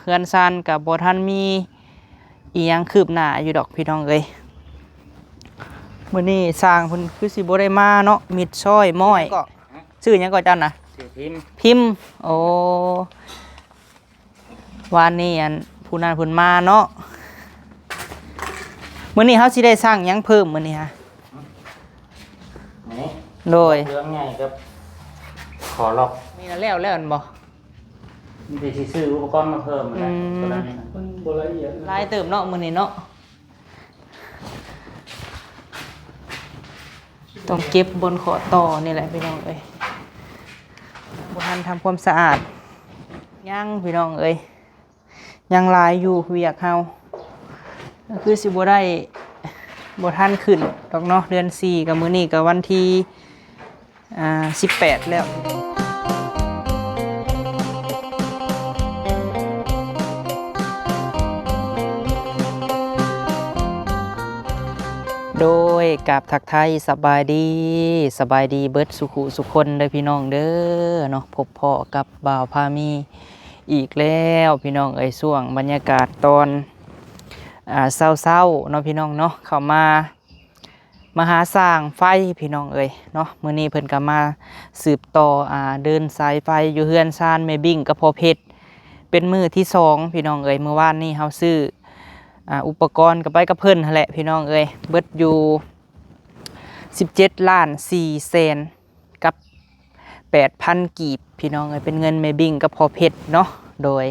ເຮືອນຊານກໍບໍ່ທັນມີອີ່ຫຍັງຄືບໜ້າຢູ່ດອກພີ່ນ້ອງເອີຍ. ມື້ນີ້ຊ່າງເພິ່ນຄືຊິບໍ່ໄດ້ມາເນາະ ມິດຊ້ອຍມ້ອຍ. ກໍຊື່ຫຍັງກໍເຈົ້ານະ? ຊື່ພິມ. ພິມ. ໂອ້ ວານນີ້ອັນຜູ້ນັ້ນເພິ່ນມາເນາະ. ມື້ນີ້ເຮົາຊິໄດ້ສ້າງຫຍັງເພີ່ມມື້ນີ້ຮະ? ນີ້ ໂດຍ ເຄື່ອງໃຫຍ່ກັບຂໍລັອກ ນີ້ນະແລ້ວແລ້ວແມ່ນບໍ່? ມີແຕ່ຊິຊື້ອຸປະກອນມາເພີ່ມແຫຼະ. ອືມ ຕົວນັ້ນນີ້ນະ ມັນບໍ່ລະອຽດ ຫຼາຍເຕີບເນາະມື້ນີ້ເນາະ. ຕ້ອງເກັບບ່ອນຂໍ້ຕໍ່ນີ້ແຫຼະພີ່ນ້ອງເອີຍ. ບໍ່ທັນທຳຄວາມສະອາດ ຍັງພີ່ນ້ອງເອີຍ ຍັງຫຼາຍຢູ່ວຽກເຮົາ. ຄືຊິບໍ່ໄດ້ ບໍ່ທັນຂຶ້ນດອກເນາະ ເດືອນສີ່ ກໍມື້ນີ້ກໍວັນທີ ອ່າ ສິບແປດແລ້ວ. ໂດຍ ກາບທັກທາຍສະບາຍດີ ສະບາຍດີເບິດສູ່ຄູ່ສູ່ຄົນເດີພີ່ນ້ອງເດີເນາະ. ພົບພໍ້ກັບບ່າວພາມີອີກແລ້ວພີ່ນ້ອງເອີຍ ຊ່ວງບັນຍາກາດຕອນ ອ່າ ເຊົ້າໆເນາະພີ່ນ້ອງເນາະ ເຂົ້າມາ ມາຫາສ້າງໄຟພີ່ນ້ອງເອີຍເນາະ. ມື້ນີ້ເພິ່ນກໍມາສືບຕໍ່ ອ່າ ເດີນສາຍໄຟຢູ່ເຮືອນຊານແມ່ບິ້ງກັບພໍ່ເພັດ ເປັນມື້ທີສອງພີ່ນ້ອງເອີຍ. ມື້ວານນີ້ເຮົາຊື້ ອ່າ ອຸປະກອນກໍໄປກັບເພິ່ນຫັ້ນແຫຼະພີ່ນ້ອງເອີຍ ເບິດຢູ່ສິບເຈັດລ້ານສີ່ແສນ ກັບແປດພັນກີບພີ່ນ້ອງເອີຍ ເປັນເງິນແມ່ບິ້ງກັບພໍ່ເພັດເນາະ. ໂດຍ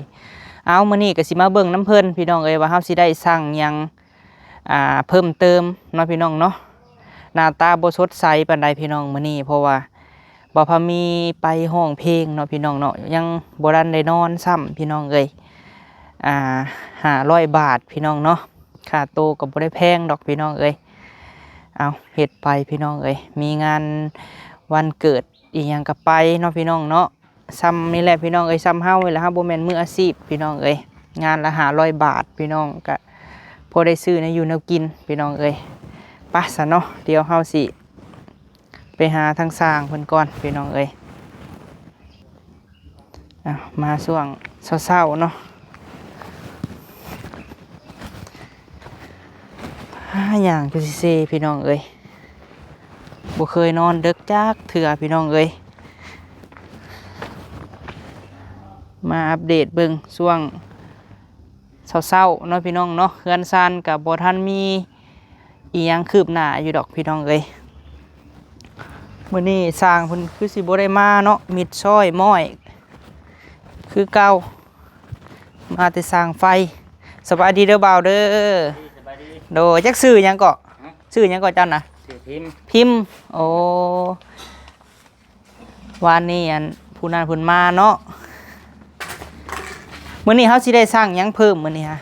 ເອົາ ມື້ນີ້ກໍຊິມາເບິ່ງນຳເພິ່ນພີ່ນ້ອງເອີຍ ວ່າເຮົາຊິໄດ້ສັ່ງຫຍັງ ອ່າ ເພີ່ມເຕີມເນາະພີ່ນ້ອງເນາະ. ໜ້າຕາບໍ່ສົດໃສປານໃດພີ່ນ້ອງມື້ນີ້ ເພາະວ່າບ່າວພາມີໄປຮ້ອງເພງເນາະພີ່ນ້ອງເນາະ ຍັງບໍ່ທັນໄດ້ນອນຊ້ຳພີ່ນ້ອງເອີຍ. ອ່າ ຫ້າຮ້ອຍບາດພີ່ນ້ອງເນາະ ຄ່າໂຕກໍບໍ່ໄດ້ແພງດອກພີ່ນ້ອງເອີຍ. ເອົາ ເຮັດໄປພີ່ນ້ອງເອີຍ ມີງານວັນເກີດອີ່ຫຍັງກໍໄປເນາະພີ່ນ້ອງເນາະ. ຊ່ຳນີ້ແຫຼະພີ່ນ້ອງເອີຍ ຊ່ຳເຮົານີ້ແຫຼະ ເຮົາບໍ່ແມ່ນມືອາຊີບພີ່ນ້ອງເອີຍ. ງານລະຫ້າຮ້ອຍບາດພີ່ນ້ອງ ກະພໍໄດ້ຊື້ແນວຢູ່ແນວກິນພີ່ນ້ອງເອີຍ. ໄປຊະເນາະ ດຽວເຮົາຊິໄປຫາທາງຊ່າງເພິ່ນກ່ອນພີ່ນ້ອງເອີຍ. ເອົາ ມາຊ່ວງເຊົ້າໆເນາະ ຫາ ຍ່າງຢູ່ເຊໆ ພີ່ນ້ອງເອີຍ ບໍ່ເຄີຍນອນເດິກຈັກເທື່ອພີ່ນ້ອງເອີຍ. ມາອັບເດດເບິ່ງຊ່ວງເຊົ້າໆເນາະພີ່ນ້ອງເນາະ ເຮືອນຊານກໍບໍ່ທັນມີອີ່ຫຍັງຄືບໜ້າຢູ່ດອກພີ່ນ້ອງເອີຍ. ມື້ນີ້ຊ່າງເພິ່ນຄືຊິບໍ່ໄດ້ມາເນາະ ມິດຊ້ອຍມ້ອຍຄືເກົ່າ. ມາແຕ່ສ້າງໄຟ. ສະບາຍດີເດີບ່າວເດີ. ສະບາຍດີ. ໂດຍ ຈັກຊື່ຫຍັງເກາະ? ຫຶ? ຊື່ຫຍັງເກາະເຈົ້ານະ? ຊື່ພິມ. ພິມ. ໂອ້ ວານນີ້ອັນຜູ້ນັ້ນເພິ່ນມາເນາະ. ມື້ນີ້ເຮົາຊິໄດ້ສ້າງຫຍັງເພີ່ມມື້ນີ້ຮະ?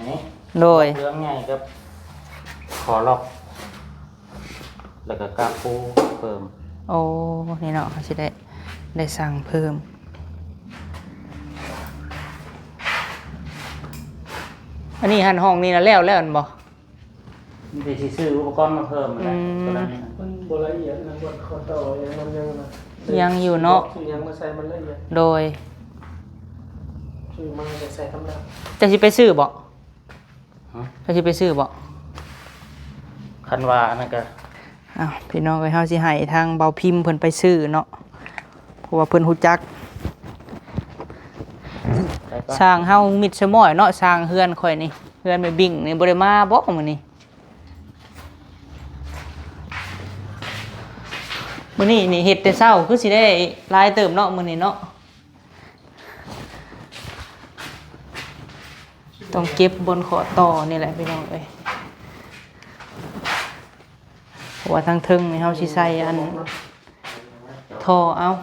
ນີ້ ໂດຍ ເຄື່ອງໃຫຍ່ກັບຂໍລັອກ ແລ້ວກໍກາບປູເພີ່ມ. ໂອ້ ນີ້ເນາະ ເຮົາຊິໄດ້ ໄດ້ສ້າງເພີ່ມ. ອັນນີ້ຫັ້ນ ຫ້ອງນີ້ນະແລ້ວແລ້ວແມ່ນບໍ່? ມີແຕ່ຊິຊື້ອຸປະກອນມາເພີ່ມຫັ້ນແຫຼະ. ອືມ ຕົວນັ້ນນີ້ນະ ມັນບໍ່ລະອຽດນະ ບ່ອນຂໍ້ຕໍ່ຫຍັງມັນຍັງນະ ຍັງຢູ່ເນາະ ຊື້ຫຍັງມາໃສ່ມັນລະອຽດ. ໂດຍ ຊື້ມາແຕ່ໃສ່ທຳມະດາ. ເຈົ້າຊິໄປຊື້ບໍ່? ຫະ? ເຈົ້າຊິໄປຊື້ບໍ່? ຄັນວ່າອັນນັ້ນກະ ອ້າວ ພີ່ນ້ອງເອີຍ ເຮົາຊິໃຫ້ທາງເບົາພິມເພິ່ນໄປຊື້ເນາະ ເພາະວ່າເພິ່ນຮູ້ຈັກ. ໄປປະ ຊ່າງເຮົາມິດສະໝ້ອຍເນາະ ຊ່າງເຮືອນຂ້ອຍນີ້ ເຮືອນແມ່ບິ້ງນີ້ ບໍ່ໄດ້ມາບໍ່ມື້ນີ້? ມື້ນີ້ນີ້ເຮັດແຕ່ເຊົ້າ ຄືຊິໄດ້ຫຼາຍເຕີບເນາະມື້ນີ້ເນາະ. ຕ້ອງເກັບບ່ອນຂໍ້ຕໍ່ນີ້ແຫຼະພີ່ນ້ອງເອີຍ ເພາະວ່າທາງເທິງນີ້ເຮົາຊິໃສ່ອັນທໍ່ເອົາ.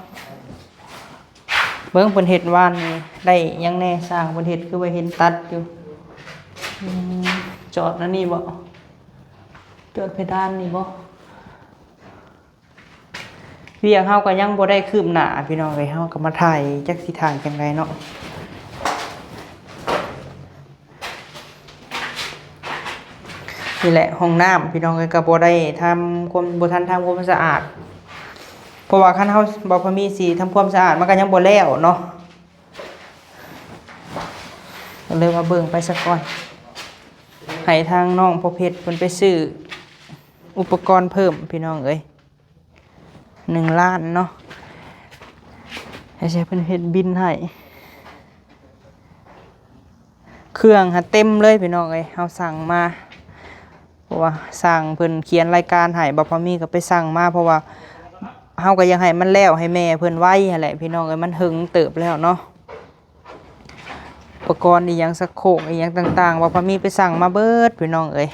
ເບິ່ງເພິ່ນເຮັດວານນີ້ໄດ້ຫຍັງແດ່ ຊ່າງເພິ່ນເຮັດຄືວ່າເຫັນຕັດຢູ່. ອືມ ຈອດອັນນີ້ບໍ່? ຈອດເພດານນີ້ບໍ່? ວຽກເຮົາກໍຍັງບໍ່ໄດ້ຄືບໜ້າພີ່ນ້ອງເອີຍ ເຮົາກໍມາຖ່າຍ ຈັກຊິຖ່າຍຈັ່ງໃດເນາະ. ນີ້ແຫຼະຫ້ອງນ້ຳພີ່ນ້ອງເອີຍ ກໍບໍ່ໄດ້ທຳຄວາມ ບໍ່ທັນທຳຄວາມສະອາດ ເພາະວ່າຄັນເຮົາ ບໍ່ພະມີຊິທຳຄວາມສະອາດ ມັນກໍຍັງບໍ່ແລ້ວເນາະ. ເລີຍວ່າເບິ່ງໄປສາກ່ອນ ໃຫ້ທາງນ້ອງພໍ່ເພັດເພິ່ນໄປຊື້ອຸປະກອນເພີ່ມ ພີ່ນ້ອງເອີຍ ໜຶ່ງລ້ານເນາະ. ໃຫ້ເພິ່ນເຮັດບິນໃຫ້ ເຄື່ອງຫາເຕັມເລີຍພີ່ນ້ອງເອີຍ ເຮົາສັ່ງມາ ເພາະວ່າຊ່າງເພິ່ນຂຽນລາຍການໃຫ້ ບ່າວພາມີກໍໄປສັ່ງມາ ເພາະວ່າເຮົາກໍຢາກໃຫ້ມັນແລ້ວໃຫ້ແມ່ເພິ່ນໄວຫັ້ນແຫຼະພີ່ນ້ອງເອີຍ ມັນເຫິງເຕີບແລ້ວເນາະ. ອຸປະກອນອີ່ຫຍັງ ຊັກໂຄກອີ່ຫຍັງຕ່າງໆ ບ່າວພາມີໄປສັ່ງມາເບິດພີ່ນ້ອງເອີຍ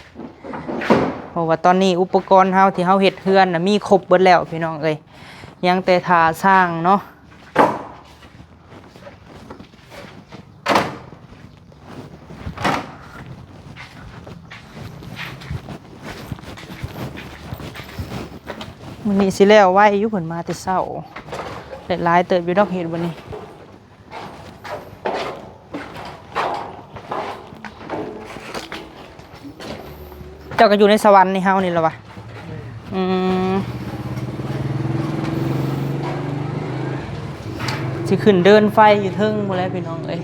ເພາະວ່າຕອນນີ້ອຸປະກອນເຮົາທີ່ເຮົາເຮັດເຮືອນນະ ມີຄົບເບິດແລ້ວພີ່ນ້ອງເອີຍ ຍັງແຕ່ຖ້າຊ່າງເນາະ. ມື້ນີ້ຊິແລ້ວໄວຢູ່ ເພິ່ນມາແຕ່ເຊົ້າ ໄດ້ຫຼາຍເຕີບຢູ່ດອກ ເຮັດມື້ນີ້. ເຈົ້າກໍຢູ່ໃນສະຫວັນໃນເຮົານີ້ລະວະ. ອືມ ຊິຂຶ້ນເດີ່ນໄຟຢູ່ເທິງພຸ້ນແຫຼະພີ່ນ້ອງເອີຍ.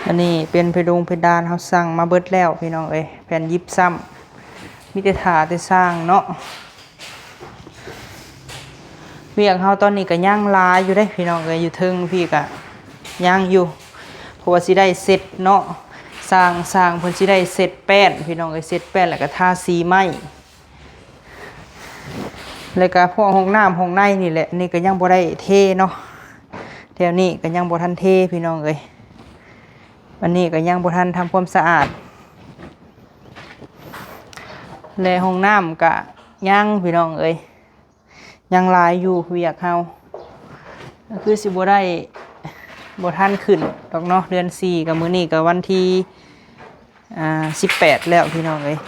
ອັນນີ້ເປັນເພດານ ເພດານເຮົາສັ່ງມາເບິດແລ້ວພີ່ນ້ອງເອີຍ ແຜ່ນຢິບຊ້ຳ ມີແຕ່ຖ້າແຕ່ຊ່າງເນາະ. ວຽກເຮົາຕອນນີ້ກໍຍັງຫຼາຍຢູ່ເດ້ພີ່ນ້ອງເອີຍ ຢູ່ເທິງພີ້ກໍຍັງຢູ່ ເພາະວ່າຊິໄດ້ເຊັດເນາະ ຊ່າງ ຊ່າງເພິ່ນຊິໄດ້ເຊັດແປ້ນພີ່ນ້ອງເອີຍ ເຊັດແປ້ນ ແລ້ວກໍທາສີໄມ້ ແລ້ວກໍພວກຫ້ອງນ້ຳຫ້ອງໃນນີ້ແຫຼະ ນີ້ກໍຍັງບໍ່ໄດ້ເທເນາະ ແຖວນີ້ກໍຍັງບໍ່ທັນເທພີ່ນ້ອງເອີຍ ອັນນີ້ກໍຍັງບໍ່ທັນທຳຄວາມສະອາດ ແລະຫ້ອງນ້ຳກໍຍັງພີ່ນ້ອງເອີຍ ຍັງຫຼາຍຢູ່ວຽກເຮົາ ກໍຄືຊິບໍ່ໄດ້ ບໍ່ທັນຂຶ້ນດອກເນາະ ເດືອນສີ່ ກໍມື້ນີ້ກໍວັນທີ ອ່າ ສິບແປດແລ້ວພີ່ນ້ອງເອີຍ.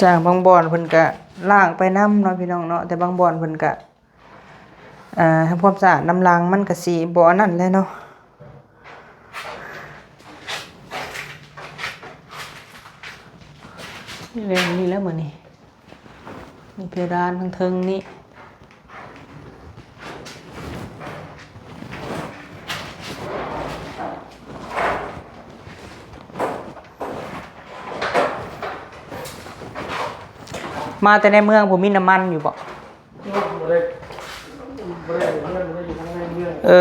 ຊ່າງບາງບ່ອນເພິ່ນກະລ້າງໄປນຳເນາະ ພີ່ນ້ອງເນາະ ແຕ່ບາງບ່ອນເພິ່ນກະ ອ່າ ທຳຄວາມສະອາດນຳຫຼັງມັນກະຊິບໍ່ອັນນັ້ນແຫຼະເນາະ. ນີ້ແຫຼະ ນີ້ແຫຼະມື້ນີ້ ມີເພດານທາງເທິງນີ້ ມາແຕ່ໃນເມືອງບໍ່ມີນ້ຳມັນຢູ່ບໍ່? ບໍ່ໄດ້ ບໍ່ໄດ້ຢູ່ເຮືອນ ບໍ່ໄດ້ຢູ່ທາງໃນເມືອງ ເອີ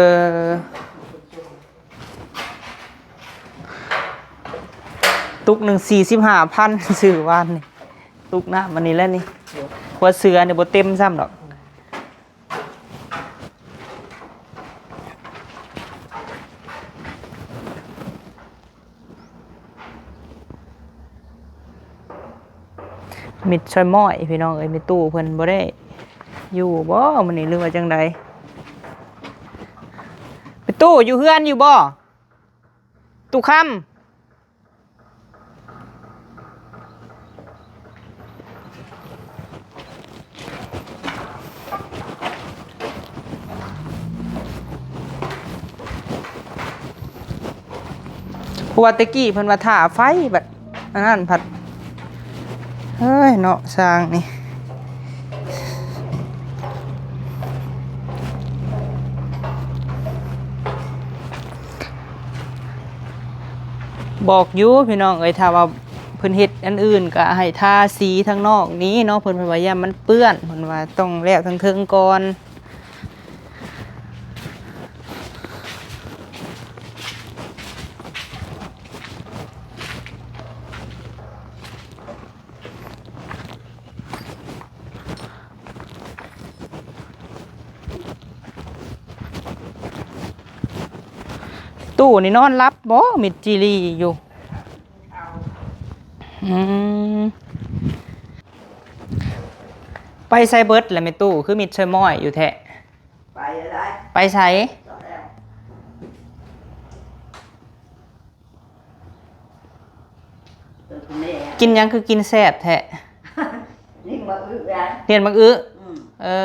ຕຸກໜຶ່ງສີ່ສິບຫ້າພັນ ຊື້ວານນີ້ ຕຸກນ້ຳອັນນີ້ແຫຼະນີ້ ຫົວເສືອນີ້ບໍ່ເຕັມຊ້ຳດອກ. ມິດຊ່ອຍມ້ອຍ ພີ່ນ້ອງເອີຍ ແມ່ຕູ້ເພິ່ນບໍ່ໄດ້ຢູ່ບໍ່ມື້ນີ້ ຫຼືວ່າຈັ່ງໃດ? ແມ່ຕູ້ຢູ່ເຮືອນຢູ່ບໍ່? ຕູ້ຄຳ ເພາະວ່າແຕ່ກີ້ເພິ່ນວ່າຖ້າໄຟ ບັດອັນນັ້ນພັດ ເຮີ້ຍເນາະ ຊ່າງນີ້ ບອກຢູ່ພີ່ນ້ອງເອີຍ ຖ້າວ່າເພິ່ນເຮັດອັນອື່ນກໍໃຫ້ທາສີທາງນອກນີ້ເນາະ ເພິ່ນ ເພິ່ນວ່າຢ້ານມັນເປື້ອນ ເພິ່ນວ່າຕ້ອງແລ້ວທາງເທິງກ່ອນ. ຕູ້ນີ້ນອນຫຼັບບໍ່? ມິດຈີລີຢູ່. ອືມ ໄປໃສເບິດລະແມ່ຕູ້ ຄືມິດຊ່ອຍມ້ອຍຢູ່ແທ້? ໄປແລ້ວ ໄປໃສ? ກິນຫຍັງຄືກິນແຊບແທ້? ລິ້ນບັກອຶ ລິ້ນບັກອຶ. ອືມ ເອີ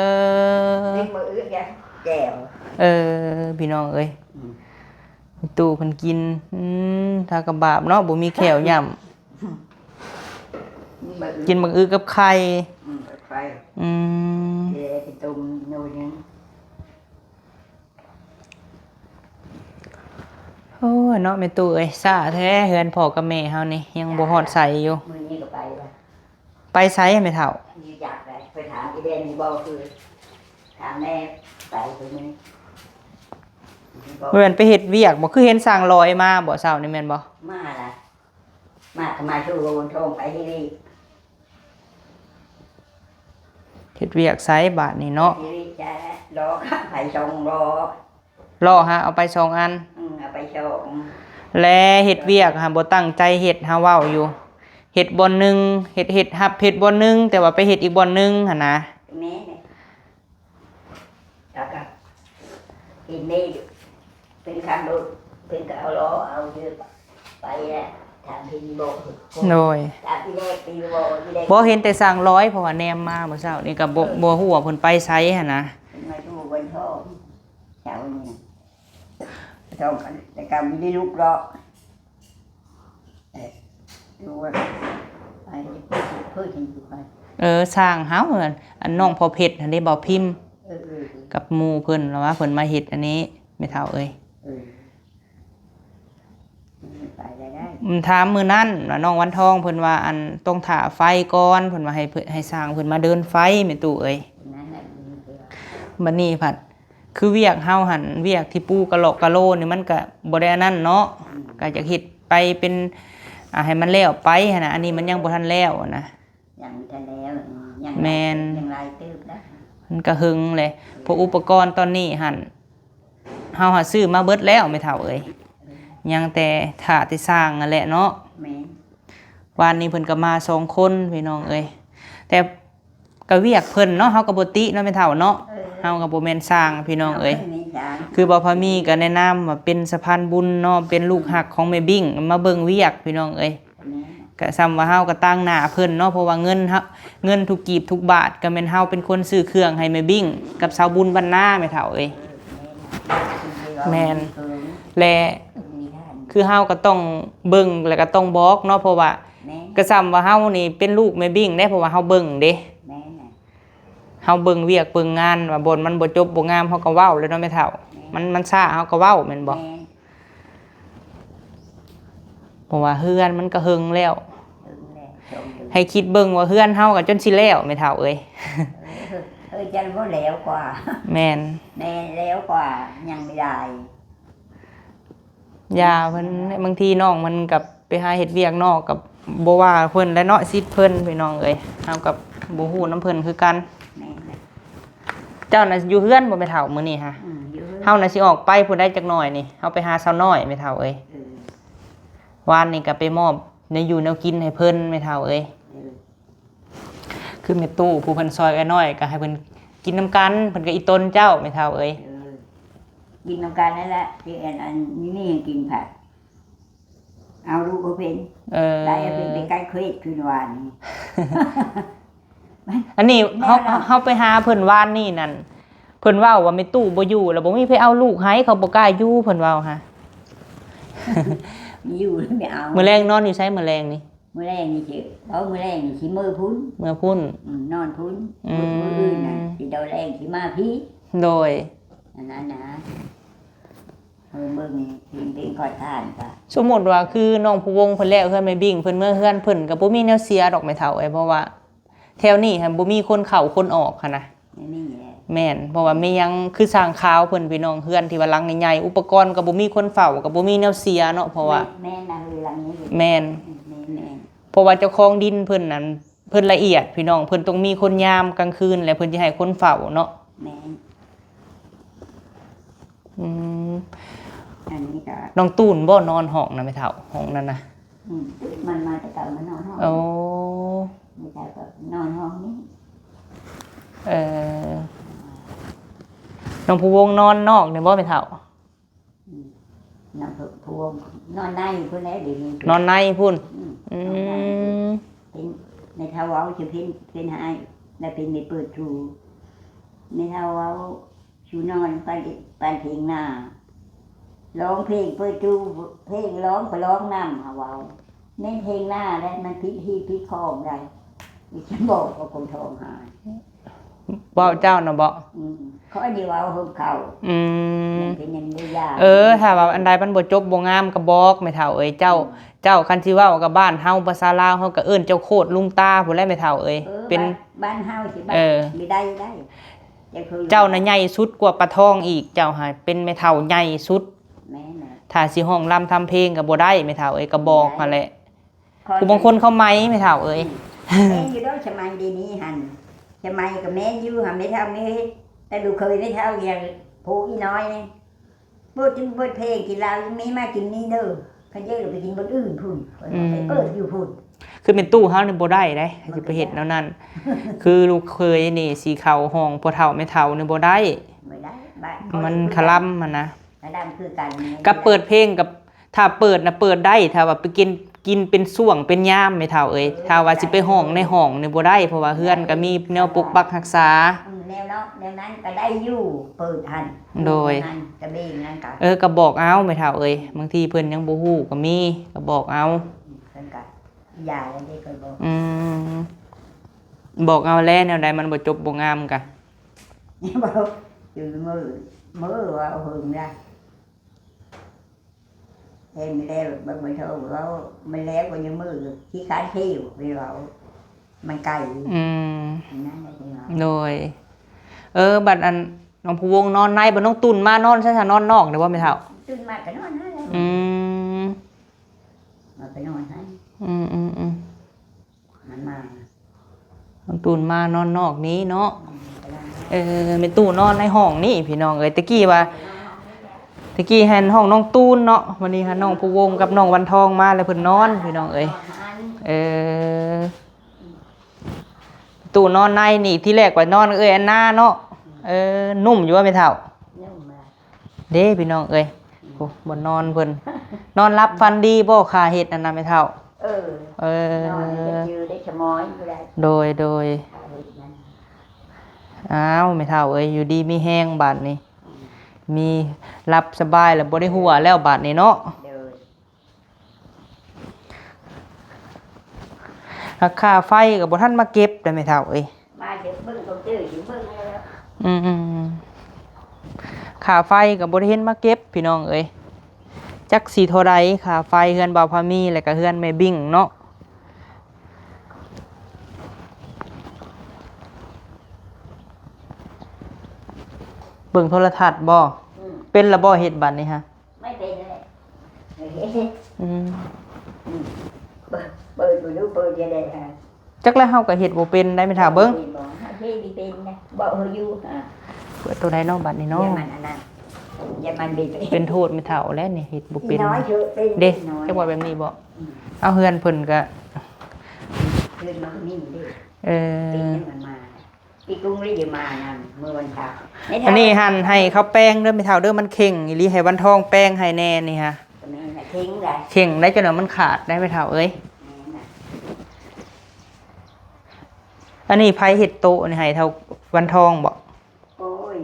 ລິ້ນບັກອຶ ແຈ່ວ. ເອີ ພີ່ນ້ອງເອີຍ ອືມ ຕູ້ເພິ່ນກິນ. ອືມ ຖ້າກະບາບເນາະ ບໍ່ມີແຂ້ວຫຍ້ຳ. ກິນບັກອຶກັບໄຂ່. ອືມ ກັບໄຂ່. ອືມ ເອີ ໄປຕົ້ມໜໍ່ໜຶ່ງ. ໂອ້ຍເນາະ ແມ່ຕູ້ເອີຍ ຊ້າແທ້ ເຮືອນພໍ່ກັບແມ່ເຮົານີ້ ຍັງບໍ່ຮອດໃສຢູ່. ມື້ນີ້ກໍໄປລະ. ໄປໃສແມ່ເຖົ້າ? ຢູ່ຈັກໄດ ໄປຖາມອີແດນນີ້ບໍ່ ຄືຖາມແມ່ໄປມື້ນີ້. ບໍ່ແມ່ນໄປເຮັດວຽກບໍ່? ຄືເຫັນຊ່າງລອຍມາບໍ່ເຊົ້ານີ້ແມ່ນບໍ່? ມາລະ ມາກໍມາສູ່ໂຮນໂທງໄປເຮັດວຽກ. ເຮັດວຽກໃສບາດນີ້ເນາະ? ເຮັດວຽກໃສລະ ລໍ້ໄປສອງລໍ້. ລໍ້ຫາເອົາໄປສອງອັນ. ອືມ ເອົາໄປສອງ ແລະ ເຮັດວຽກຫາບໍ່ຕັ້ງໃຈເຮັດ ຫາເວົ້າຢູ່ ເຮັດບ່ອນໜຶ່ງ ເຮັດ ເຮັດຮັບເຮັດບ່ອນໜຶ່ງ ແຕ່ວ່າໄປເຮັດອີກບ່ອນໜຶ່ງຫັ້ນນະ. ແມ່ນແຫຼະ ແລ້ວກໍເຫັນແມ່ເປັນຄັນລົດ ເພິ່ນກໍເອົາລໍ້ເອົາຢູ່ໄປແຫຼະ ຖາມເພິ່ນບໍ່. ໂດຍ ຕາມທີ່ແລກໄປຢູ່ບໍ່ ທີ່ແລກ ບໍ່ເຫັນແຕ່ຊ່າງລອຍ ເພາະວ່າແນມມາມື້ເຊົ້ານີ້ກໍບໍ່ ເອີ ບໍ່ຮູ້ວ່າເພິ່ນໄປໃສຫັ້ນນະ. ເພິ່ນມາຢູ່ວັນທອງ ເຈົ້ານີ້ ຕ້ອງ ແຕ່ກໍບໍ່ໄດ້ລຸກດອກ. ເອີ ເອີ ຊ່າງເຮົາ ອັນ ອັນນ້ອງພໍ່ເພັດຫັ້ນເດ້ ເບົາພິມ ເອີ ກັບໝູ່ເພິ່ນ ລະວ່າເພິ່ນມາເຮັດອັນນີ້ ແມ່ເຖົ້າເອີຍ. ເອີ ໄປໄດ້ໄດ້ ອືມ ຖາມມື້ນັ້ນວ່ານ້ອງວັນທອງເພິ່ນວ່າ ອັນ ຕ້ອງຖ້າໄຟກ່ອນ ເພິ່ນວ່າໃຫ້ເພິ່ນ ໃຫ້ຊ່າງເພິ່ນມາເດີນໄຟ ແມ່ຕູ້ເອີຍ. ນັ້ນແຫຼະ ບັດນີ້ພັດ ຄືວຽກເຮົາຫັ້ນ ວຽກທີ່ປູກະຫຼອກກະໂລນີ້ ມັນກະບໍ່ໄດ້ອັນນັ້ນເນາະ. ອືມ ກະຢາກເຮັດໄປເປັນ ອ່າ ໃຫ້ມັນແລ້ວໄປຫັ້ນນະ. ອັນນີ້ມັນຍັງບໍ່ທັນແລ້ວນະ ຍັງບໍ່ທັນແລ້ວ. ອືມ ຍັງ ແມ່ນ ຍັງຫຼາຍເຕີບນະ ມັນກະເຫິງແຫຼະ. ເອີ ເພາະອຸປະກອນຕອນນີ້ຫັ້ນ ເຮົາຫາຊື້ມາເບິດແລ້ວແມ່ເຖົ້າເອີຍ. ເອີ ຍັງແຕ່ຖ້າແຕ່ຊ່າງຫັ້ນແຫຼະເນາະ. ແມ່ນ ວານນີ້ເພິ່ນກໍມາສອງຄົນພີ່ນ້ອງເອີຍ ແຕ່ກໍວຽກເພິ່ນເນາະ ເຮົາກໍບໍ່ຕິເນາະແມ່ເຖົ້າເນາະ. ເອີ ເຮົາກໍບໍ່ແມ່ນຊ່າງພີ່ນ້ອງເອີຍ. ເຮົາກໍບໍ່ແມ່ນຊ່າງ ຄືບ່າວພາມີກໍແນະນຳວ່າເປັນສະພານບຸນເນາະ ເປັນລູກຮັກຂອງແມ່ບິ້ງ ມາເບິ່ງວຽກພີ່ນ້ອງເອີຍ. ແມ່ນ ກໍສ່ຳວ່າເຮົາກໍຕາງໜ້າເພິ່ນເນາະ ເພາະວ່າເງິນເຮົາ ເງິນທຸກກີບທຸກບາດກໍແມ່ນເຮົາເປັນຄົນຊື້ເຄື່ອງໃຫ້ແມ່ບິ້ງກັບສາວບຸນບ້ານນາແມ່ເຖົ້າເອີຍ. ເອີ ແມ່ນ ແມ່ນ ແລະ ຄືເຮົາກໍຕ້ອງເບິ່ງ ແລະ ກໍຕ້ອງບອກເນາະ ເພາະວ່າ ແມ່ນ ກໍສ່ຳວ່າເຮົານີ້ເປັນລູກແມ່ບິ້ງເດ້ ເພາະວ່າເຮົາເບິ່ງເດ້. ແມ່ນ ເຮົາເບິ່ງວຽກເບິ່ງງານວ່າບ່ອນມັນບໍ່ຈົບບໍ່ງາມ ເຮົາກໍເວົ້າແຫຼະເນາະແມ່ເຖົ້າ. ແມ່ນ ມັນ ມັນຊ້າເຮົາກໍເວົ້າແມ່ນບໍ່? ແມ່ນ ເພາະວ່າເຮືອນມັນກໍເຫິງແລ້ວ ເຫິງແລ້ວ ໃຫ້ຄິດເບິ່ງວ່າເຮືອນເຮົາກໍຈົນຊິແລ້ວແມ່ເຖົ້າເອີຍ. ເອີ ເອີ ຈະບໍ່ແລ້ວກວ່າ ແມ່ນ ແມ່ນແລ້ວກວ່າ ຍັງບໍ່ໄດ້ ຢ່າເພິ່ນ ບາງທີນ້ອງມັນກໍໄປຫາເຮັດວຽກນອກ ກໍບໍ່ວ່າເພິ່ນແຫຼະເນາະ ສິດເພິ່ນພີ່ນ້ອງເອີຍ ເຮົາກໍບໍ່ຮູ້ນຳເພິ່ນຄືກັນ. ແມ່ນແຫຼະ ເຈົ້ານະຢູ່ເຮືອນບໍ່ແມ່ເຖົ້າ ມື້ນີ້ຫະ? ອືມ ຢູ່ເຮືອນ ເຮົານະຊິອອກໄປພຸ້ນໄດ໋ຈັກໜ້ອຍນີ້ ເຮົາໄປຫາສາວນ້ອຍແມ່ເຖົ້າເອີຍ. ເອີ ວານນີ້ກໍໄປມອບແນວຢູ່ແນວກິນໃຫ້ເພິ່ນແມ່ເຖົ້າເອີຍ. ເອີ ຄືແມ່ຕູ້ຜູ້ເພິ່ນຊ່ອຍເອື້ອຍນ້ອຍ ກໍໃຫ້ເພິ່ນກິນນຳກັນ ເພິ່ນກໍອີ່ຕົນເຈົ້າແມ່ເຖົ້າເອີຍ. ເອີ ກິນນຳກັນນັ້ນແຫຼະ ທີ່ອັນ ອັນນີ້ໃຫ້ກິນຜັດ ເອົາລູກບໍ່ເປັນ. ເອີ ໄດ້ເອົາເປັນໄປໄກເຂວດຄືວານນີ້. ອັນນີ້ ແມ່ນ ເຮົາ ເຮົາໄປຫາເພິ່ນວານນີ້ນັ້ນ ເພິ່ນເວົ້າວ່າແມ່ຕູ້ບໍ່ຢູ່ ແລ້ວບໍ່ມີໃຜເອົາລູກໃຫ້ ເຂົາບໍ່ກ້າຢູ່ ເພິ່ນເວົ້າຫະ. ຢູ່ແລ້ວໄປເອົາ ມື້ແລງນອນຢູ່ໃສມື້ແລງນີ້? ມື້ແລງນີ້ຊິ ເວົ້າມື້ແລງນີ້ຊິເມືອພຸ້ນ ເມືອພຸ້ນ ອືມ ນອນພຸ້ນ. ອືມ ມື້ອື່ນນັ້ນຊິດອນແລງຊິມາພີ້. ໂດຍ ອັນນັ້ນນະ ເອີ ເບິ່ງເປັນ ເປັນຂອດທານກະ ສົມມຸດວ່າຄືນ້ອງພູວົງເພິ່ນແລ້ວເຮືອນແມ່ບິ້ງ ເພິ່ນເມືອເຮືອນ ເພິ່ນກໍບໍ່ມີແນວເສຍດອກແມ່ເຖົ້າເອີຍ ເພາະວ່າແຖວນີ້ຫັ້ນບໍ່ມີຄົນເຂົ້າຄົນອອກຫັ້ນນະ. ແມ່ນ ເພາະວ່າມີຫຍັງ ຄືຊ່າງຂາວເພິ່ນ ພີ່ນ້ອງ ເຮືອນທີ່ວ່າຫຼັງໃຫຍ່ໆ ອຸປະກອນກໍບໍ່ມີຄົນເຝົ້າ ກໍບໍ່ມີແນວເສຍເນາະ ເພາະວ່າ ແມ່ນ ແມ່ນນະ ເຮືອນຫຼັງນີ້ ແມ່ນ ແມ່ນ ແມ່ນ ເພາະວ່າເຈົ້າຂອງດິນເພິ່ນນັ້ນ ເພິ່ນລະອຽດພີ່ນ້ອງ ເພິ່ນຕ້ອງມີຄົນຍາມກາງຄືນ ແລະ ເພິ່ນຊິໃຫ້ຄົນເຝົ້າເນາະ. ແມ່ນ ອືມ ອັນນີ້ກໍ ນ້ອງຕູນບໍ່ນອນຫ້ອງນະແມ່ເຖົ້າ ຫ້ອງນັ້ນນະ? ອືມ ມັນມາແຕ່ເກົ່າມານອນຫ້ອງ. ໂອ້ ແມ່ເຖົ້າກໍນອນຫ້ອງນີ້. ນ້ອງພູວົງນອນນອກນີ້ບໍ່ແມ່ເຖົ້າ? ອືມ ນອນພະວົງ ນອນໃນພຸ້ນແຫຼະ ດຽວນີ້ ນອນໃນພຸ້ນ. ອືມ ອືມ ນອນໃນ ເປັນ ແມ່ເຖົ້າເວົ້າຊິເປັນ ເປັນໃຫ້ ແລ້ວເປັນໄປເປີດຕູ ແມ່ເຖົ້າເວົ້າ ຊູນອນປານ ປານເພງນາ ຮ້ອງເພງເປີດຕູ ເພງຮ້ອງກໍຮ້ອງນຳ ເຮົາເວົ້າ ແມ່ນເພງນາແຫຼະ ມັນຜິດຮີດຜິດຄອງໃດ໋ ຊິບອກວ່າຄົນທ້ອງຫາ ເວົ້າເຈົ້ານະບໍ? ອືມ ຂ້ອຍນີ້ເວົ້າເຮີບເຂົາ. ອືມ ເປັນຫຍັງບໍ່ຢາກ ເອີ ຖ້າວ່າອັນໃດມັນບໍ່ຈົບບໍ່ງາມກໍບອກແມ່ເຖົ້າເອີຍ ເຈົ້າ ອືມ ເຈົ້າ ຄັນຊິເວົ້າກັບບ້ານເຮົາ ພາສາລາວເຮົາກໍເອີ້ນເຈົ້າໂຄດລຸງຕາພຸ້ນແຫຼະແມ່ເຖົ້າເອີຍ. ເອີ ເປັນ ບ້ານ ບ້ານເຮົາຊິ ເອີ ບໍ່ໄດ້ ໄດ້ ເຈົ້ານະໃຫຍ່ສຸດກວ່າປາທອງອີກ ເຈົ້າຫາເປັນແມ່ເຖົ້າໃຫຍ່ສຸດ. ແມ່ນແຫຼະ ຖ້າຊິຮ້ອງລຳທຳເພງກໍບໍ່ໄດ້ແມ່ເຖົ້າເອີຍ ກໍບອກຫັ້ນແຫຼະ. ຜູ້ບາງຄົນເຂົາໄໝແມ່ເຖົ້າເອີຍ. ແມ່ນຢູ່ດອກ ສະໄໝດຽວນີ້ຫັ້ນ ສະໄໝກໍແມ່ນຢູ່ຫັ້ນ ແມ່ເຖົ້າແມ່ ແຕ່ລູກເຂີຍແມ່ເຖົ້າຢ່າງຜູ້ອີນ້ອຍນີ້ ເປີດ ເປີດເພງກິນເຫຼົ້າ ມີມາກິນນີ້ເດີ ຄັນເຢີໄປກິນບ່ອນອື່ນພຸ້ນ ອືມ ໄປເປີດຢູ່ພຸ້ນ. ຄືແມ່ຕູ້ເຮົານີ້ບໍ່ໄດ້ເດ້ ຊິໄປເຮັດແນວນັ້ນ ຄືລູກເຂີຍນີ້ຊິເຂົ້າຫ້ອງພໍ່ເຖົ້າແມ່ເຖົ້ານີ້ບໍ່ໄດ້ ບໍ່ໄດ້ ມັນຄະລຳຫັ້ນນະ ຄະລຳຄືກັນ ກັບເປີດເພງ ກັບ ຖ້າເປີດນະເປີດໄດ້ ຖ້າວ່າໄປກິນ ກິນເປັນຊ່ວງເປັນຍາມແມ່ເຖົ້າເອີຍ. ເອີ ຖ້າວ່າຊິໄປຮ້ອງໃນຫ້ອງນີ້ບໍ່ໄດ້ ເພາະວ່າເຮືອນກໍມີແນວປົກປັກຮັກສາ. ອືມ ແນວເນາະ ແນວນັ້ນກໍໄດ້ຢູ່ ເປີດຫັ້ນ ໂດຍ ຕະເບງນັ້ນກະ ເອີ ກໍບອກເອົາແມ່ເຖົ້າເອີຍ ບາງທີເພິ່ນຍັງບໍ່ຮູ້ກໍມີ ກໍບອກເອົາ. ອືມ ເພິ່ນກະຢ່າແລ້ວເດ້ ຂ້ອຍບອກ. ອືມ ບອກເອົາແຫຼະ ແນວໃດມັນບໍ່ຈົບບໍ່ງາມກະ ບອກຢູ່ມື້ ມື້ວ່າເພິ່ນລະ ເຫັນແລ້ວ ເບິ່ງ ເບິ່ງໂທເວົ້າ ມັນແລ້ວກໍຍັງມືຂີ້ຄ້ານເພວໄປເວົ້າ ມັນໄກ. ອືມ ນັ້ນແຫຼະ ໂດຍ. ເອີ ບັດອັນ ນ້ອງພູວົງນອນໃນ ບັດນ້ອງຕຸ່ນມານອນໃສ ນອນນອກນີ້ບໍ່ແມ່ເຖົ້າ? ຕື່ນມາກໍນອນຫັ້ນແຫຼະ. ອືມ ມາກໍນອນຫັ້ນ. ອືມໆໆ ມັນມາ ນ້ອງຕູນມານອນນອກນີ້ເນາະ. ອືມ ເອີ ແມ່ຕູ້ນອນໃນຫ້ອງນີ້ພີ່ນ້ອງເອີຍ. ແຕ່ກີ້ວ່າ ແຕ່ກີ້ຫັ້ນຫ້ອງນ້ອງຕູນເນາະ ວັນນີ້ຫານ້ອງພູວົງກັບນ້ອງວັນທອງມາແລ້ວເພິ່ນນອນພີ່ນ້ອງເອີຍ. ເອີ ຕູ້ນອນໃນນີ້ ທີແລກວ່ານອນເອື້ອຍອັນນາເນາະ. ເອີ ນຸ່ມຢູ່ບໍ່ແມ່ເຖົ້າ? ນຸ່ມ. ເດ້ພີ່ນ້ອງເອີຍ ໂອ້ ບ່ອນນອນເພິ່ນ ນອນຫຼັບຝັນດີບໍ່ ຂ້າເຮັດນັ້ນນະແມ່ເຖົ້າ? ເອີ ເອີ ນອນກໍຈື່ໄດ້ສະໝອຍຢູ່ໄດ໋. ໂດຍ ໂດຍ. ອ້າວ ແມ່ເຖົ້າເອີຍ ຢູ່ດີມີແຮງບາດນີ້. ອືມ ມີ ຫຼັບສະບາຍແລ້ວ ບໍ່ໄດ້ຫົວແລ້ວບາດນີ້ເນາະ. ໂດຍ. ລາຄາໄຟກໍບໍ່ທັນມາເກັບເດ້ແມ່ເຖົ້າເອີຍ. ມາເກັບເບິ່ງຄອມພິວເຕີຢູ່ເບິ່ງແລ້ວ. ອືມໆ ຄ່າໄຟກໍບໍ່ໄດ້ເຫັນມາເກັບພີ່ນ້ອງເອີຍ. ຈັກຊິເທົ່າໃດຄ່າໄຟເຮືອນບ່າວພາມີ ແລ້ວກໍເຮືອນແມ່ບິ້ງເນາະ. ເບິ່ງໂທລະທັດບໍ່? ອືມ ເປັນລະບໍ່ເຮັດບັດນີ້ຮະ? ໄມ່ເປັນແຫຼະ. ອືມ ອືມ ເປີດ ເປີດເບິ່ງດູ ເປີດຈັ່ງໃດຫາ? ຈັກແລ້ວ ເຮົາກໍເຮັດບໍ່ເປັນໄດ໋ແມ່ເຖົ້າ. ເບິ່ງ ເຮັດບໍ່? ເຮັດບໍ່ເປັນນະ ບອກເຮົາຢູ່ຫາ. ເປີດໂຕໃດເນາະບັດນີ້ເນາະ? ຢ່າມັນອັນນັ້ນ ຢ່າມັນເປັນ ເປັນໂທດແມ່ເຖົ້າແຫຼະນີ້ ເຮັດບໍ່ເປັນ. ເດ້ ຈັກວ່າແບບນີ້ບໍ? ອືມ ເອົາ ເຮືອນເພິ່ນກໍ ເຮືອນມັນກໍມີເດ້ ເອີ ເປັນຫຍັງມັນມາ. ອີກຸງໄດ້ຢູ່ມານຳ ມື້ວັນເສົາ. ອັນນີ້ຫັ້ນໃຫ້ເຂົາແປງເດີແມ່ເຖົ້າເດີ ມັນເຄັ່ງອີ່ຫຼີ ໃຫ້ວັນທອງແປງໃຫ້ແດ່ນີ້ຮະ. ກໍແມ່ນແຫຼະ ເຄັ່ງໄດ໋ ເຄັ່ງໄດ໋ ຈົນວ່າມັນຂາດໄດ໋ແມ່ເຖົ້າເອີຍ. ແມ່ນນະ. ອັນນີ້ໃຜເຮັດໂຕະນີ້ ໃຫ້ເຖົ້າວັນທອງບໍ? ໂອ້ຍ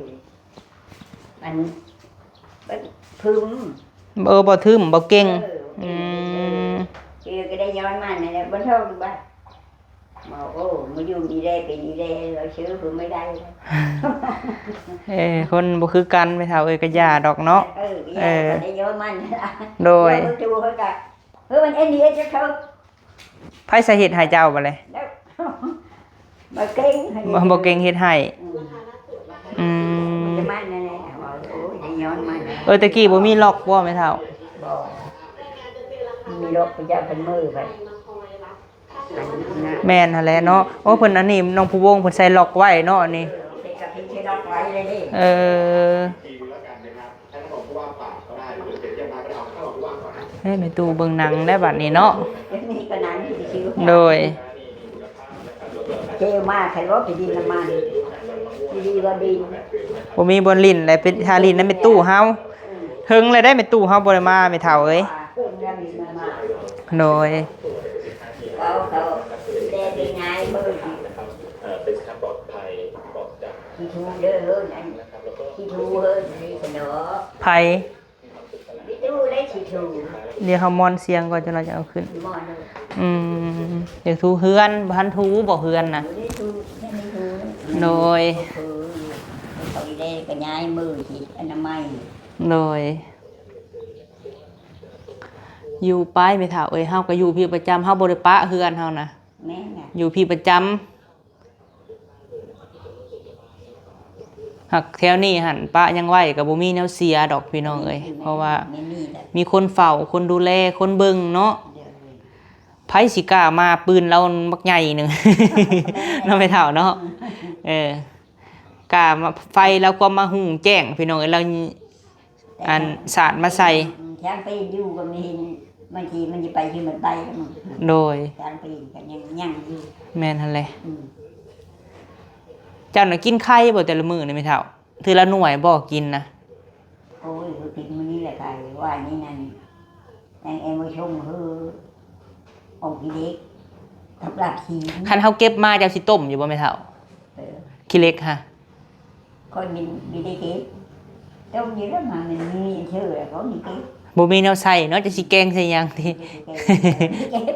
ອັນ ປຶ້ມ ເອີ ບໍ່ທຶ້ມ ບໍ່ເກັ່ງ. ເອີ ອືມ ເອີ ກໍໄດ້ຍ້ອນມັນນັ້ນແຫຼະ ບໍ່ເທົ່າຢູ່ບ້ານ. ບອກ ໂອ້ ມາຢູ່ນີ້ແຫຼະ ເປັນນີ້ແຫຼະ ເຮົາຊື້ເພິ່ນບໍ່ໄດ້. ເອີ ຄົນບໍ່ຄືກັນແມ່ເຖົ້າເອີຍ ກໍຢ່າດອກເນາະ. ເອີ ກໍຢ່າ ເອີ ກໍໄດ້ຍ້ອນມັນ. ໂດຍ ເຮົາຢູ່ເຮົາກໍ ເອີ ມັນເອັນດີເອັດເຈົ້າ ໃຜສາເຫດໃຫ້ເຈົ້າບັດນີ້? ບໍ່ເກັ່ງ ບໍ່ ບໍ່ເກັ່ງເຮັດໃຫ້. ອືມ ອືມ ມັນຈະມາແນວໃດ ໂອ້ຍ ໄດ້ຍ້ອນມັນ. ເອີ ແຕ່ກີ້ບໍ່ມີລັອກບໍ່ແມ່ເຖົ້າ? ບໍ່ ມີລັອກ ເຂົາເຈົ້າເປັນມືໄປ. ແມ່ນຫັ້ນແຫຼະເນາະ. ໂອ້ ເພິ່ນອັນນີ້ ນ້ອງພູວົງເພິ່ນໃສ່ລັອກໄວ້ເນາະ ອັນນີ້. ເອີ ເອີ ແມ່ຕູ້ເບິ່ງໜັງແລ້ວບັດນີ້ເນາະ. ໂດຍ ເຈມາໃຜບໍ່ໄປດິນນຳມັນ ຊິ ບໍ່ມີບ່ອນຫຼິ້ນ ແລະ ໄປຫາຫຼິ້ນນຳແມ່ຕູ້ເຮົາ. ເຖິງແລ້ວໄດ໋ແມ່ຕູ້ເຮົາບໍ່ໄດ້ມາ ແມ່ເຖົ້າເອີຍ. ໂດຍ ເວົ້າເຂົາແຕ່ເປັນນາຍເບິ່ງ ເອີ ເປັນສະພາບປອດໄພອອກຈາກ ຂີ້ທູເດີ ເຮີ້ນ ອັນຂີ້ທູເຮີ້ນນີ້ຊັ້ນເນາະ ໃຜ? ມີຕູ້ໄດ້ຂີ້ທູ ດຽວເຮົາມອນສຽງກ່ອນ ຈັກໜ້ອຍຈະເອົາຂຶ້ນ. ມອນເລີຍ ອືມ ຢາກຖູເຮືອນ ບໍ່ທັນຖູບໍ່ເຮືອນນະ? ບໍ່ໄດ້ຖູ ຍັງໄດ້ຖູ ໂດຍ ເຂົາໄດ້ກະຍ້າຍມືຊິອະນາໄມ ໂດຍ. ຢູ່ໄປແມ່ເຖົ້າເອີຍ ເຮົາກໍຢູ່ພີ້ປະຈຳ ເຮົາບໍ່ໄດ້ປະເຮືອນເຮົານະ ແມ່ນນະ ຢູ່ພີ້ປະຈຳ. ຫາກແຖວນີ້ຫັ້ນປະຫຍັງໄວ້ກໍບໍ່ມີແນວເສຍດອກພີ່ນ້ອງເອີຍ ແມ່ນ ເພາະວ່າ ແມ່ນນີ້ແຫຼະ ມີຄົນເຝົ້າ ຄົນດູແລ ຄົນເບິ່ງເນາະ. ໂດຍ ໃຜຊິກ້າມາ ປືນລາວບັກໃຫຍ່ໜຶ່ງ ແມ່ນ ເນາະແມ່ເຖົ້າເນາະ. ເອີ ກ້າມາ ໄຟລາວຄວາມມາຮຸ່ງແຈ້ງພີ່ນ້ອງເອີຍ ລາວ ອັນສາດມາໃສ່ ອືມ ທາງໄປຢູ່ກໍມີ ບາງທີມັນຊິໄປຄືມັນໄປ ໂດຍ ທາງໄປກໍຍັງ ຍັງຢູ່ ແມ່ນຫັ້ນແຫຼະ ອືມ. ເຈົ້ານະກິນໄຂ່ບໍ່ແຕ່ລະມື້ນີ້ແມ່ເຖົ້າ? ເທື່ອລະໜ່ວຍບໍ່ກິນນະ? ໂອ້ຍ ກິນມື້ນີ້ແຫຼະໄຂ່ ວ່ານີ້ນັ້ນ ຍັງແອມບໍ່ຊົງ ຄື ອອກຂີ້ເຫຼັກ ກັບລາບຊີ້ນ. ຄັນເຮົາເກັບມາ ເຈົ້າຊິຕົ້ມຢູ່ບໍ່ແມ່ເຖົ້າ? ເອີ ຂີ້ເຫຼັກຫະ? ຂ້ອຍມີ ມີໄດ້ເກັບ ຕົ້ມຢູ່ແລ້ວ ມາມັນມີອັນເຊີແລ້ວ ບໍ່ມີເກັບ ບໍ່ມີແນວໃສ່ເນາະ ຈະຊິແກງໃສ່ຫຍັງຕິ ເກັບ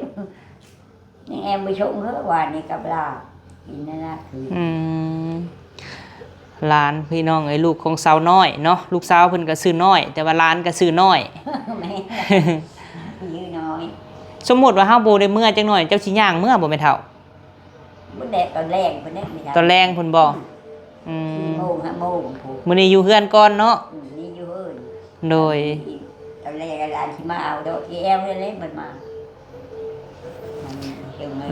ຍັງແອມບໍ່ຊົງເຮີ້ ວ່ານີ້ກັບລາບ ກິນນັ້ນລະຄື ອືມ. ຫຼານພີ່ນ້ອງເອີຍ ລູກຂອງສາວນ້ອຍເນາະ ລູກສາວເພິ່ນກໍຊື່ນ້ອຍ ແຕ່ວ່າຫຼານກໍຊື່ນ້ອຍ ແມ່ນ ຊື່ນ້ອຍ. ສົມມຸດວ່າເຮົາບໍ່ໄດ້ເມືອຈັກໜ້ອຍ ເຈົ້າຊິຍ່າງເມືອບໍ່ແມ່ເຖົ້າ? ມື້ແດດຕອນແລງພຸ້ນເດ້ ຕອນແລງພຸ້ນບໍ່? ອືມ ອືມ ສີ່ໂມງຫ້າໂມງພຸ້ນ ມື້ນີ້ຢູ່ເຮືອນກ່ອນເນາະ ອືມ ນີ້ຢູ່ເຮືອນ ໂດຍ ຕອນແລງຫຼານຊິມາເອົາດອກ ອີແອວເລີຍເລີຍມັນມາ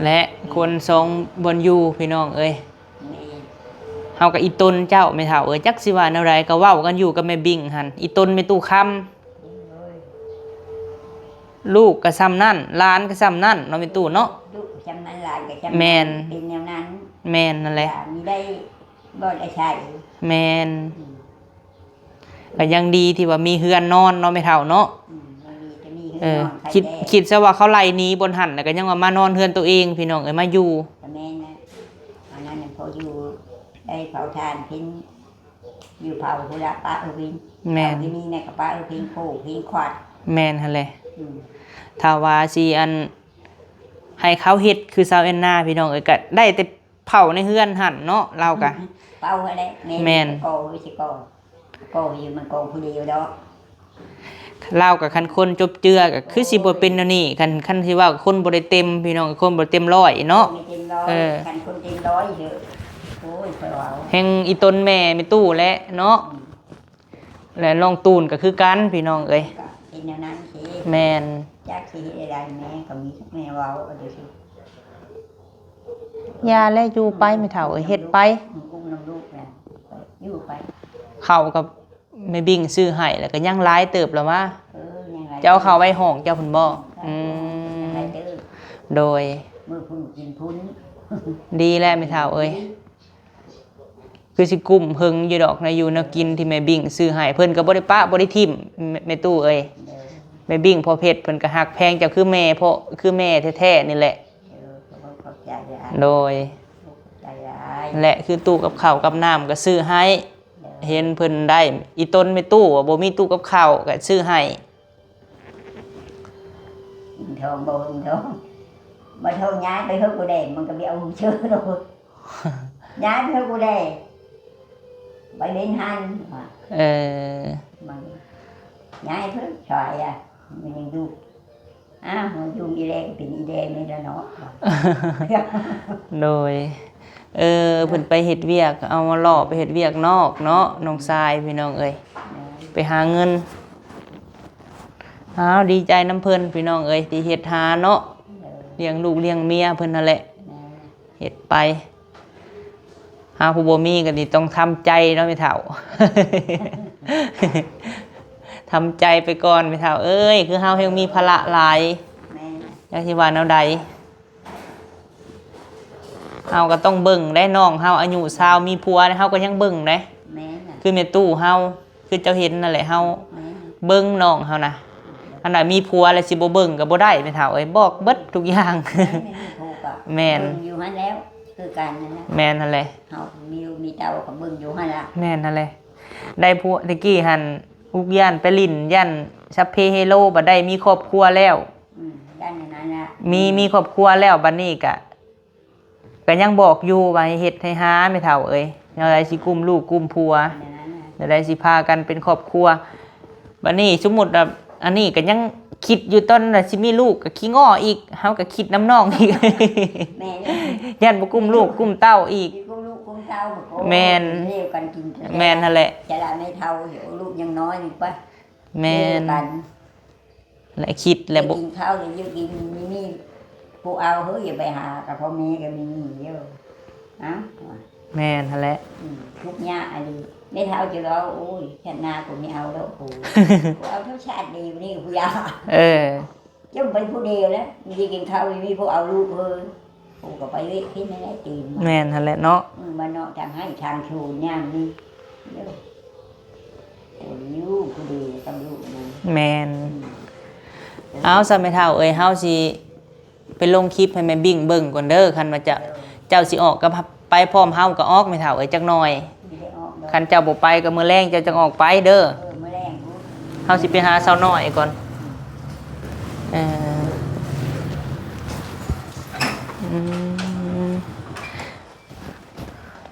ແລະ ຄົນສອງບ່ອນຢູ່ພີ່ນ້ອງເອີຍ ແມ່ນ ເຮົາກໍອີ່ຕົນເຈົ້າແມ່ເຖົ້າເອີຍ ຈັກຊິວ່າແນວໃດ ກໍເວົ້າກັນຢູ່ກັບແມ່ບິ້ງຫັ້ນ ອີ່ຕົນແມ່ຕູ້ຄຳ ໂດຍ ລູກກໍຊ່ຳນັ້ນ ຫຼານກໍຊ່ຳນັ້ນເນາະແມ່ຕູ້ເນາະ ລູກກໍຊ່ຳນັ້ນ ຫຼານກໍຊ່ຳນັ້ນ ແມ່ນ ເປັນແນວນັ້ນ ແມ່ນນັ້ນແຫຼະ ມີໄດ້ບ່ອນອາໄສ ແມ່ນ ອືມ ກໍຍັງດີທີ່ວ່າມີເຮືອນນອນເນາະແມ່ເຖົ້າເນາະ ອືມ ຍັງດີທີ່ມີເຮືອນນອນ ເອີ ຄິດ ຄິດຊະວ່າເຂົາໄລ່ໜີບ່ອນຫັ້ນ ແລ້ວກໍຍັງວ່າມານອນເຮືອນໂຕເອງ ພີ່ນ້ອງເອີຍ ມາຢູ່ ກໍແມ່ນນະ ອັນນັ້ນພໍຢູ່ໄດ້ເຜົາຖ່ານເປັນ ຢູ່ເຜົາພຸ້ນລະປະເອີພິງ ແມ່ນ ເຜົາທີ່ນີ້ນະກໍປະເອີພິງໂຄພິງຂວັດ ແມ່ນຫັ້ນແຫຼະ ອືມ ຖ້າວ່າຊິອັນ ໃຫ້ເຂົາເຮັດຄືຊາວແອນນາ ພີ່ນ້ອງເອີຍ ກໍໄດ້ແຕ່ເຜົາໃນເຮືອນຫັ້ນເນາະ ລາວກໍ ເຜົາຫັ້ນແຫຼະ ແມ່ນ ແມ່ນ ກໍຄືຊິກໍ ກໍຢູ່ມັນກໍຜູ້ດຽວດອກ ລາວກໍຄັນຄົນຈົບເຈືອກໍຄືຊິບໍ່ເປັນແນວນີ້ ຄັນ ຄັນຊິເວົ້າຄົນບໍ່ໄດ້ເຕັມ ພີ່ນ້ອງ ຄົນບໍ່ເຕັມຮ້ອຍເນາະ ຄົນບໍ່ເຕັມຮ້ອຍ ເອີ ຄັນຄົນເຕັມຮ້ອຍເດີ ໂອ້ຍ ຂ້ອຍເວົ້າ ແຮ່ງອີ່ຕົນແມ່ແມ່ຕູ້ແຫຼະເນາະ ອືມ ແລະນ້ອງຕູນກໍຄືກັນພີ່ນ້ອງເອີຍ ກໍເປັນແນວນັ້ນຊິ ແມ່ນ ຈັກຊິເຮັດໃດແມ່ກໍມີແມ່ເວົ້າເອົາເດີ ຢ່າແລະ ຢູ່ໄປແມ່ເຖົ້າເອີຍ ເຮັດໄປ ອືມ ອຸ້ມນຳລູກນະ ຢູ່ໄປ ເຂົ້າກັບແມ່ບິ້ງຊື້ໃຫ້ ແລ້ວກໍຍັງຫຼາຍເຕີບລະວ່າ ເອີ ຍັງຫຼາຍ ເຈົ້າເຂົ້າໄວ້ຫ້ອງເຈົ້າພຸ້ນບໍ່? ອືມ ຍັງຫຼາຍເຕີບ ໂດຍ ມື້ພຸ້ນກິນພຸ້ນ ດີແລ້ວແມ່ເຖົ້າເອີຍ ຄືຊິກຸ້ມເພິງຢູ່ດອກ ແນວຢູ່ແນວກິນທີ່ແມ່ບິ້ງຊື້ໃຫ້ ເພິ່ນກໍບໍ່ໄດ້ປະບໍ່ໄດ້ຖິ້ມ ແມ່ ແມ່ຕູ້ເອີຍ ໂດຍ ແມ່ບິ້ງພໍ່ເພັດເພິ່ນກໍຮັກແພງເຈົ້າຄືແມ່ ເພາະຄືແມ່ແທ້ໆນີ້ແຫຼະ ເອີ ຂອບໃຈຫຼາຍ ໂດຍ ຂອບໃຈຫຼາຍ ແລະຄືຕູ້ກັບເຂົ້າກັບນ້ຳກໍຊື້ໃຫ້ ໂດຍ ເຫັນເພິ່ນໄດ້ ອີ່ຕົນແມ່ຕູ້ບໍ່ມີຕູ້ກັບເຂົ້າກໍຊື້ໃຫ້ ເງິນທອງບໍ່ ເງິນທອງ ບໍ່ທອງຍ້າຍໄປເຮືອນຜູ້ໃດ ມັນກໍໄປເອົາເຊີໂລດ ຍ້າຍໄປເຮືອນຜູ້ໃດ ໄປເວັນຫັ້ນວ່າ ເອີ ມັນຍ້າຍເພິ່ນຊອຍອະ ມັນຍັງຢູ່ ອ້າວ ມາຢູ່ອີແລກໍເປັນອີແລແມ່ນລະເນາະ ໂດຍ ເອີ ເພິ່ນໄປເຮັດວຽກ ເອົາມາຫຼໍ່ໄປເຮັດວຽກນອກເນາະ ນ້ອງຊາຍ ພີ່ນ້ອງເອີຍ ໂດຍ ໄປຫາເງິນ ອ້າວ ດີໃຈນຳເພິ່ນ ພີ່ນ້ອງເອີຍ ທີ່ເຮັດຫາເນາະ ໂດຍ ລ້ຽງລູກລ້ຽງເມຍເພິ່ນຫັ້ນແຫຼະ ໂດຍ ເຮັດໄປ ເຮົາຜູ້ບໍ່ມີກໍນີ້ຕ້ອງທຳໃຈເນາະແມ່ເຖົ້າ ທຳໃຈໄປກ່ອນແມ່ເຖົ້າເອີຍ ຄືເຮົາແຮ່ງມີພາລະຫຼາຍ ແມ່ນ ຈັກຊິວ່າແນວໃດ ເຮົາກໍຕ້ອງເບິ່ງໄດ໋ ນ້ອງເຮົາອາຍຸຊາວ ມີຜົວເຮົາກໍຍັງເບິ່ງໄດ໋. ແມ່ນນະ ຄືແມ່ຕູ້ເຮົາ ຄືເຈົ້າເຫັນນັ້ນແຫຼະ ເຮົາ ແມ່ນ ເບິ່ງນ້ອງເຮົານະ. ອັນໃດມີຜົວແລ້ວຊິບໍ່ເບິ່ງກໍບໍ່ໄດ້ ແມ່ເຖົ້າເອີຍ ບອກເບິດທຸກຢ່າງ. ແມ່ນ ມີຜົວກໍ ແມ່ນ ເບິ່ງຢູ່ຫັ້ນແລ້ວ ຄືກັນນັ້ນນະ. ແມ່ນຫັ້ນແຫຼະ ເຮົາມີລູກມີເຕົ້າກໍເບິ່ງຢູ່ຫັ້ນລະ. ແມ່ນຫັ້ນແຫຼະ ໄດ້ຜົວ ແຕ່ກີ້ຫັ້ນ ອຸກຢ້ານໄປຫຼິ້ນ ຢ້ານສັບເພເຮໂລ ບັດໄດ້ມີຄອບຄົວແລ້ວ. ອືມ ຢ້ານອັນນັ້ນລະ ມີ ມີຄອບຄົວແລ້ວ ບັດນີ້ກະ ກະຍັງບອກຢູ່ວ່າໃຫ້ເຮັດໃຫ້ຫາ ແມ່ເຖົ້າເອີຍ ແນວໃດຊິກຸ້ມລູກກຸ້ມຜົວ ແນວໃດຊິພາກັນເປັນຄອບຄົວ. ບັດນີ້ສົມມຸດວ່າ ອັນນີ້ກະຍັງຄິດຢູ່ ຕອນວ່າຊິມີລູກກະຂີ້ງໍ້ອີກ ເຮົາກະຄິດນຳນ້ອງອີກ. ແມ່ນ ຢ້ານບໍ່ກຸ້ມລູກກຸ້ມເຕົ້າອີກ ຊິກຸ້ມລູກກຸ້ມເຕົ້າ. ແມ່ນ ແມ່ນຫັ້ນແຫຼະ ຈະລະແມ່ເຖົ້າ ລູກຍັງນ້ອຍນີ້ປະ. ແມ່ນ ແລະຄິດແລ້ວບໍ່ ໄດ້ກິນເຂົ້າ ໄດ້ຢູ່ກິນມີ ມີຜູ້ເອົາເຮີ້ ຢ່າໄປຫາກັບພໍ່ແມ່ກໍມີຢູ່. ເອົ້າ ແມ່ນຫັ້ນແຫຼະ ອືມ ທຸກຍາກອີ່ຫຼີ. ແມ່ເຖົ້າຈະເວົ້າ ໂອ້ຍ ຊາດໜ້າກູບໍ່ເອົາດອກ ກູ ກູເອົາເທົ່າຊາດດຽວນີ້ ກູຢາກ ເອີ ເຈົ້າໄປຜູ້ດຽວແຫຼະ ມີໄດ້ກິນເຂົ້າ ມີຜູ້ເອົາລູກເຮີ້ ກູກໍໄປເວະເຮັດແນວໃດຕື່ມມາ. ແມ່ນຫັ້ນແຫຼະເນາະ ອືມ ບ້ານນອກທາງໄຮ່ທາງໂຊນຍາມນີ້ ໂອ້ຍ ຢູ່ຜູ້ດຽວກັບລູກນະ. ແມ່ນ ອືມ ເອົາ ຊະແມ່ເຖົ້າເອີຍ ເຮົາຊິໄປລົງຄລິບໃຫ້ແມ່ບິ້ງເບິ່ງກ່ອນເດີ. ຄັນວ່າຈະ ເຈົ້າຊິອອກກັບ ໄປພ້ອມເຮົາກໍອອກ ແມ່ເຖົ້າເອີຍ ຈັກໜ່ອຍ. ຊິໄດ້ອອກດອກ ຄັນເຈົ້າບໍ່ໄປກໍມື້ແລງເຈົ້າຈັ່ງອອກໄປເດີ. ເອີ ມື້ແລງພຸ້ນ ເຮົາຊິໄປຫາສາວນ້ອຍກ່ອນ. ເອີ ອືມ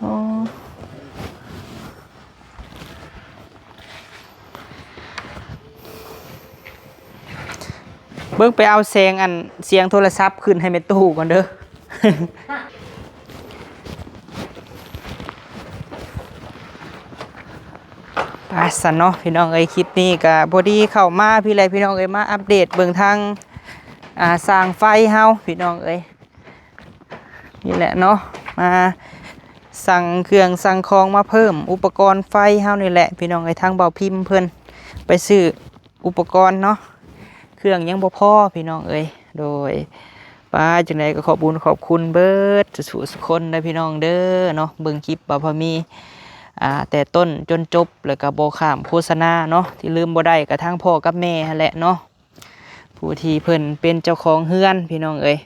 ອໍ ເບິ່ງ ໄປເອົາແສງ ອັນ ສຽງໂທລະສັບຂຶ້ນໃຫ້ແມ່ຕູ້ກ່ອນເດີ. ໄປຊັ້ນເນາະ ພີ່ນ້ອງເອີຍ ຄລິບນີ້ກະພໍດີເຂົ້າມາພີ້ແຫຼະ ພີ່ນ້ອງເອີຍ ມາອັບເດດເບິ່ງທາງ ອ່າ ຊ່າງໄຟເຮົາ ພີ່ນ້ອງເອີຍ. ນີ້ແຫຼະເນາະ ມາສັ່ງເຄື່ອງສັ່ງຂອງມາເພີ່ມ ອຸປະກອນໄຟເຮົານີ້ແຫຼະ ພີ່ນ້ອງເອີຍ. ທາງເບົາພິມເພິ່ນໄປຊື້ອຸປະກອນເນາະ ເຄື່ອງຍັງບໍ່ພໍ ພີ່ນ້ອງເອີຍ. ໂດຍ ປາ ຈັ່ງໃດກໍຂອບບຸນຂອບຄຸນເບິດສູ່ໆ ສຸຄົນເດີ ພີ່ນ້ອງເດີເນາະ. ເບິ່ງຄລິບບ່າວພາມີ ອ່າ ແຕ່ຕົ້ນຈົນຈົບ ແລ້ວກໍບໍ່ຂ້າມໂຄສະນາເນາະ. ທີ່ລືມບໍ່ໄດ້ກໍທັງພໍ່ກັບແມ່ຫັ້ນແຫຼະເນາະ ຜູ້ທີ່ເພິ່ນເປັນເຈົ້າຂອງເຮືອນ ພີ່ນ້ອງເອີຍ.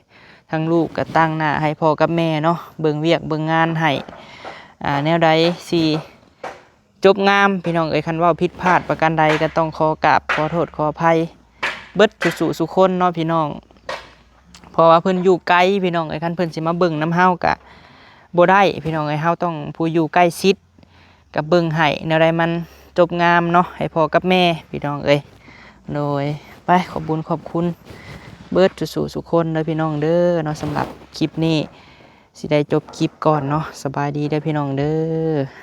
ທັງລູກກໍຕັ້ງໜ້າໃຫ້ພໍ່ກັບແມ່ເນາະ ເບິ່ງວຽກເບິ່ງງານໃຫ້ ອ່າ ແນວໃດຊິຈົບງາມ ພີ່ນ້ອງເອີຍ. ຄັນເວົ້າຜິດພາດປະການໃດກໍຕ້ອງຂໍກາບຂໍໂທດຂໍອະໄພເບິດສູ່ໆ ສຸຄົນເນາະ ພີ່ນ້ອງ. ເພາະວ່າເພິ່ນຢູ່ໄກ ພີ່ນ້ອງເອີຍ ຄັນເພິ່ນຊິມາເບິ່ງນຳເຮົາກະບໍ່ໄດ້ ພີ່ນ້ອງເອີຍ. ເຮົາຕ້ອງຜູ້ຢູ່ໃກ້ຊິດ ກັບເບິ່ງໃຫ້ແນວໃດມັນຈົບງາມເນາະ ໃຫ້ພໍ່ກັບແມ່ ພີ່ນ້ອງເອີຍ. ໂດຍ ໄປ ຂອບບຸນຂອບຄຸນເບິດສູ່ໆ ສຸຄົນເດີ ພີ່ນ້ອງເດີເນາະ. ສຳລັບຄລິບນີ້ຊິໄດ້ຈົບຄລິບກ່ອນເນາະ. ສະບາຍດີເດີ ພີ່ນ້ອງເດີ.